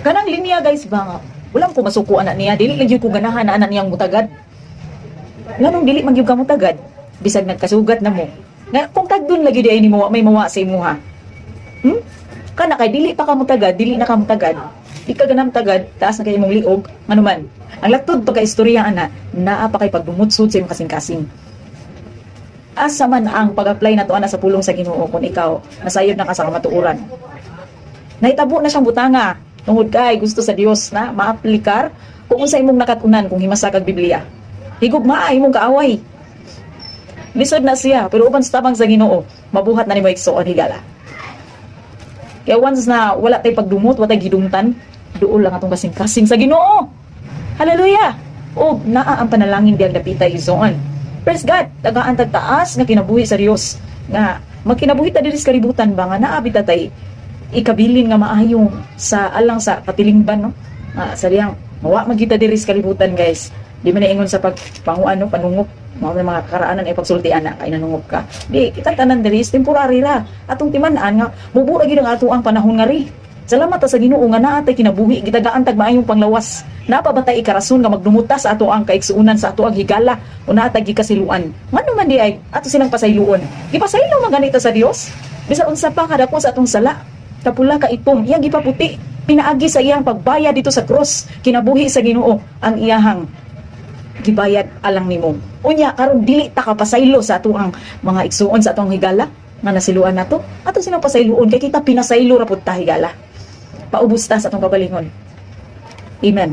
Kanang linya, guys, ba nga wala ko masuko ana niya, dili lang gyud ko ganahan na ana niyang mutagad. Nganong dili man gyud ka mutagad bisag nagkasugat na mo? Nga kung tagdon lagi di ay nimo, wa may mawa sa imuha. Kana kay dili pa ka mutagad, dili na ka mutagad. Di ka ganam tagad, taas na kay imong liog, ngano man. Ang latod pagka istorya ana, naa pa kay pagdumutsod sa imong kasing-kasing. Asa man ang pag-apply nato ana sa pulong sa Ginoo kung ikaw nasayod na ka sa kamatuoran? Nahitabo na siyang butanga tungod kay gusto sa Dios na maaplikar kung unsa imong nakatunan kung himasa kag Biblia. Higugmaa imong kaaway. Lisod na siya, pero uban sa tabang sa Ginoo, mabuhat na nimo, igsuon, higala. Kaya once na wala tay pagdumot, wala tay gidumtan, duol lang atong kasing-kasing sa Ginoo. Hallelujah! O naa ang panalangin diyang dapita, igsuon. Praise God, tagaan tag taas nga kinabuhi sa Dios. Nga magkinabuhi ta diri sa kalibutan ba nga naa bita tay ikabilin nga maayo sa alang sa katilingban, no? Nga sa diyang mawa magita diri sa kalibutan, guys. Di man ingon sa pagpanguan, no, panungop mao may mga karaanan ay pagsultian na kay nanungop ka. Di kita tanan diri is temporary ra. Atong timan-an nga mubo ra gyud ang ato ang panahon nga ri. Salamat ta sa Ginoo nga naa tay kinabuhi, gitagaan tag maayong panglawas. Naa pa ba tay ikarason nga magdumuta sa ato ang kaigsuonan, sa ato ang higala, o naa tay gikasiluan? Ngano man di ay ato silang pasayloon? Gipasaylo man ganito sa Dios. Bisan unsa pa kadako sa atong sala, kapula ka itom, iyang gipaputi. Pinaagi sa iyang pagbayad dito sa cross, kinabuhi sa Ginoo ang iyahang gibayad alang nimo. Unya karon dili ta ka pasaylo sa ato ang mga igsuon, sa atong higala nga nasiluan nato. Ato silang pasayloon kay kita pinasaylo ra pud ta, higala. Paubos ta sa atong kabalingon. Amen.